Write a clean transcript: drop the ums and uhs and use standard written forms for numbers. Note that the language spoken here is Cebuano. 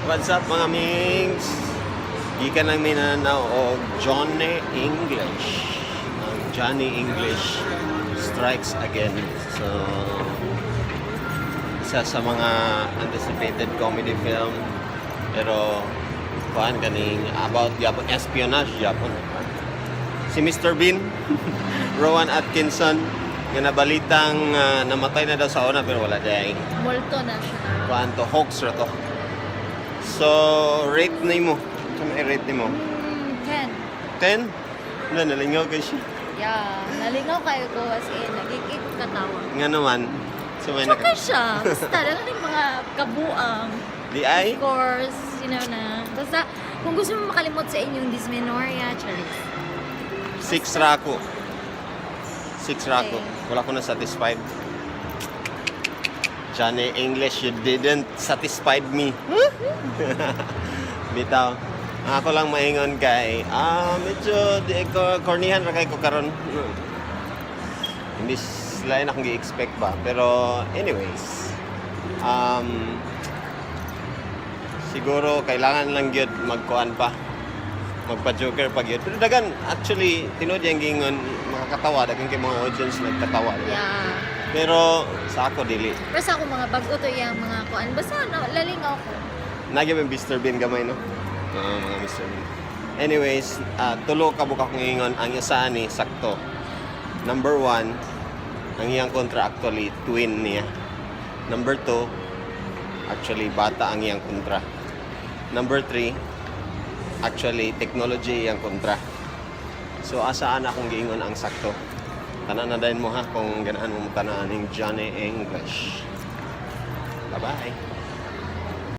What's up, mga mings? Gikan lang mi nananaw og Johnny English. Ang Johnny English Strikes Again. So, isa sa mga anticipated comedy film, pero kuan kaning about gyapon, espionage gyapon. Si Mr. Bean, Rowan Atkinson, nga nabalitang namatay na daw sa una, pero wala diay. Multo na siya. Kuan to, hoax ra to. So, rate nimo. Sa may rate nimo? 10. 10? Na nalingaw kay siya. Yeah, nalingaw kayo ko, as in, nagigig ko katawa. Nga naman. So may Tsaka naka siya, basta daghan yung mga kabuang. Di ay Of course, you know na. Basta, kung gusto mo makalimot sa inyong dysmenorrhea, charis. 6 ra ako. 6 ra ako. Okay. Wala ko na satisfied. Johnny English, you didn't satisfied me. Bitaw. Ang ako lang maingon kay, medyo di ko cornihan ra kay ko karon. Hindi sila akong gi-expect ba. Pero anyways, siguro kailangan lang gyud magkuan pa. Magpa-joker pa gyud. Pero dagan actually tinuod yang giingon, makakatawa, dagan kay mga audience nagkatawa, di ba? Yeah. Pero sa ako, dili. Pero sa ako, mga bago to yung mga kuan. Basta, no, lalingaw ko. Nagya ba yung Mr. Bean gamay, no? Oo, mga Mr. Bean. Anyways, tulo ka buka kong ingon, ang isa ni sakto. Number one, ang iyang kontra actually twin niya. Number two, actually bata ang iyang kontra. Number three, actually technology iyang kontra. So asaan akong giingon ang sakto? Tanan na din mo ha kung ganahan mo tanan ning Johnny English. Bye-bye.